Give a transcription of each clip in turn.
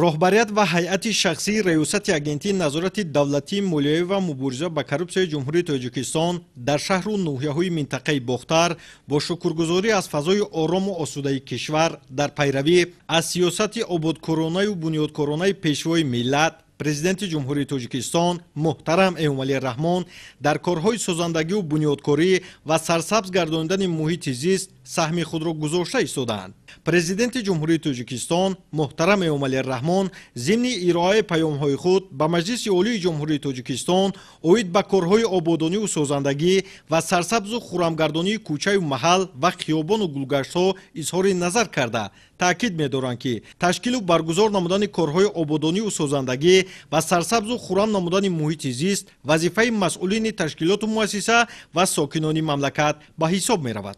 Роҳбарият ва ҳайати шахсии Раёсати Агентии назорати давлатии молиявӣ ва мубориза ба коррупсияи Ҷумҳурии Тоҷикистон дар шаҳру ноҳияҳои минтақаи Бохтар бо шукргузорӣ аз фазои орому осудаи кишвар дар пайравӣ аз сиёсати ободкоронаю бунёдкоронаи Пешвои миллат, Президенти Ҷумҳурии Тоҷикистон муҳтарам Эмомалӣ Раҳмон дар корҳои созандагиву бунёдкорӣ ва сарсабз гардонидани муҳити зист саҳми худро гузошта истодаанд. Президенти Ҷумҳурии Тоҷикистон муҳтарам Эмомалӣ Раҳмон зимни ироаи паёмҳои худ ба Маҷлиси Олии Ҷумҳурии Тоҷикистон оид ба корҳои ободониву созандагӣ ва сарсабзу хуррамгардонии кӯчаю маҳал ва хиёбону гулгаштҳо изҳори назар карда, таъкид медоранд, ки ташкилу баргузор намудани корҳои ободониву созандагӣ ва сарсабзу хуррам намудани муҳити зист вазифаи масъулини ташкилоту муассиса ва сокинони мамлакат ба ҳисоб меравад.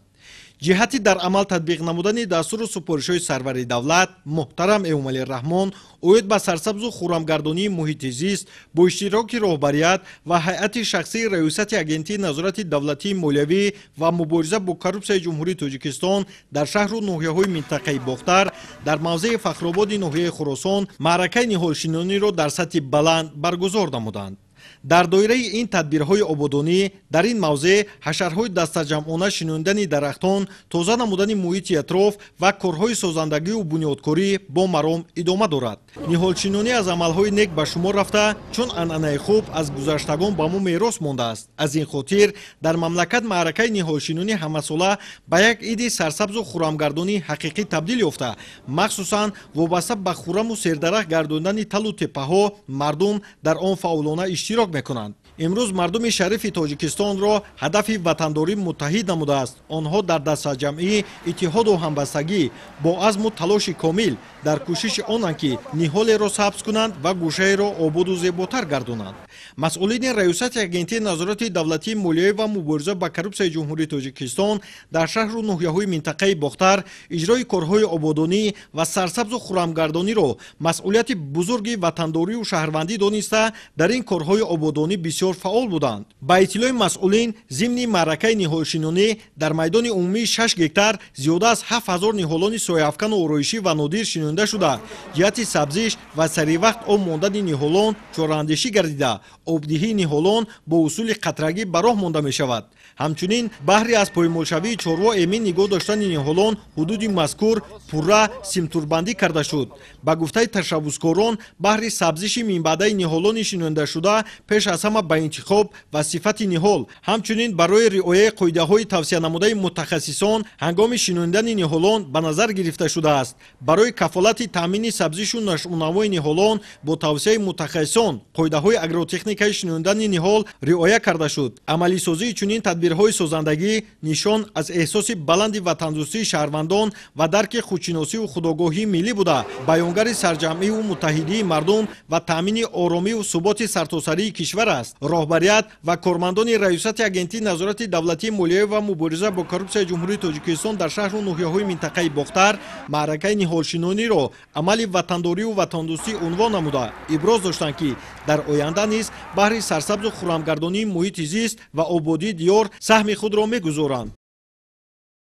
Ҷиҳати дар амал татбиқ намудани дастуру супоришҳои сарвари давлат муҳтарам Эмомалӣ Раҳмон оид ба сарсабзу хуррамгардонии муҳити зист бо иштироки роҳбарият ва ҳайати шахсии Раёсати Агентии назорати давлатии молиявӣ ва мубориза бо коррупсияи Ҷумҳурии Тоҷикистон дар шаҳру ноҳияҳои минтақаи Бохтар дар мавзеи Фахрободи ноҳияи Хуросон маъракаи ниҳолшинониро дар сатҳи баланд баргузор намуданд. Дар доираи ин тадбирҳои ободонӣ дар ин мавзеъ ҳашарҳои дастаҷамъона шинондани дарахтон, тоза намудани муҳити атроф ва корҳои созандагиву бунёдкорӣ бо маром идома дорад. Ниҳолшинонӣ аз амалҳои нек ба шумор рафта, чун анъанаи хуб аз гузаштагон ба мо мерос мондааст. Аз ин хотир дар мамлакат маъракаи ниҳолшинонӣ ҳамасола ба як иди сарсабзу хуррамгардонии ҳақиқӣ табдил ёфта, махсусан вобаста ба хурраму сердарахт гардондани талу теппаҳо мардум дар он фаъолона иштирок мекунанд. Имрӯз мардуми шарифи Тоҷикистонро ҳадафи ватандорӣ муттаҳид намудааст. Онҳо дар дастаҷамъӣ, иттиҳоду ҳамбастагӣ бо азму талоши комил дар кӯшиши онанд, ки ниҳолеро сабз кунанд ва гӯшаеро ободу зеботар гардонанд. Масъулини Раёсати Агентии назорати давлатии молиявӣ ва мубориза ба коррупсияи Ҷумҳурии Тоҷикистон дар шаҳру ноҳияҳои минтақаи Бохтар иҷрои корҳои ободонӣ ва сарсабзу хуррамгардониро масъулияти бузурги ватандорию шаҳрвандӣ дониста, дар ин корҳои ободонӣ бисёр фаъол буданд. Ба иттилои масъулин, зимни маъракаи ниҳолшинонӣ дар майдони умумии 6 гектар зиёда аз 7000 ниҳолони сояафкану ороишӣ ва нодир шинонда шуда, ҷиҳати сабзиш ва саривақт об мондани ниҳолон чораандешӣ гардида, обдиҳии ниҳолон бо усули қатрагӣ ба роҳ монда мешавад. Ҳамчунин баҳри аз поймолшавии чорво эмин нигоҳ доштани ниҳолон ҳудуди мазкур пурра симтурбандӣ карда шуд. Ба гуфтаи ташаббускорон, баҳри сабзиши минбаъдаи ниҳолони шинондашуда пеш аз ҳама ба интихоб ва сифати ниҳол, ҳамчунин барои риояи қоидаҳои тавсиянамудаи мутахассисон ҳангоми шинондани ниҳолон ба назар гирифта шудааст. Барои кафолати таъмини сабзишу нашъунамои ниҳолон бо тавсияи мутахассисон қоидаҳои агротехникаи шинондани ниҳол риоя карда шуд. Амалисозии чунин тадбирҳои созандагӣ нишон аз эҳсоси баланди ватандӯстии шаҳрвандон ва дарки худшиносиву худогоҳии миллӣ буда, баёнгари сарҷамъиву муттаҳидии мардум ва таъмини оромиву суботи сартосарии кишвар аст. Роҳбарият ва кормандони Раёсати Агентии назорати давлатии молиявӣ ва мубориза бо коррупсияи Ҷумҳурии Тоҷикистон дар шаҳру ноҳияҳои минтақаи Бохтар маъракаи ниҳолшинониро амали ватандорию ватандӯстӣ унвон намуда, иброз доштанд, ки дар оянда низ баҳри сарсабзу хуррамгардонии муҳити зист ва ободии диёр саҳми худро мегузоранд.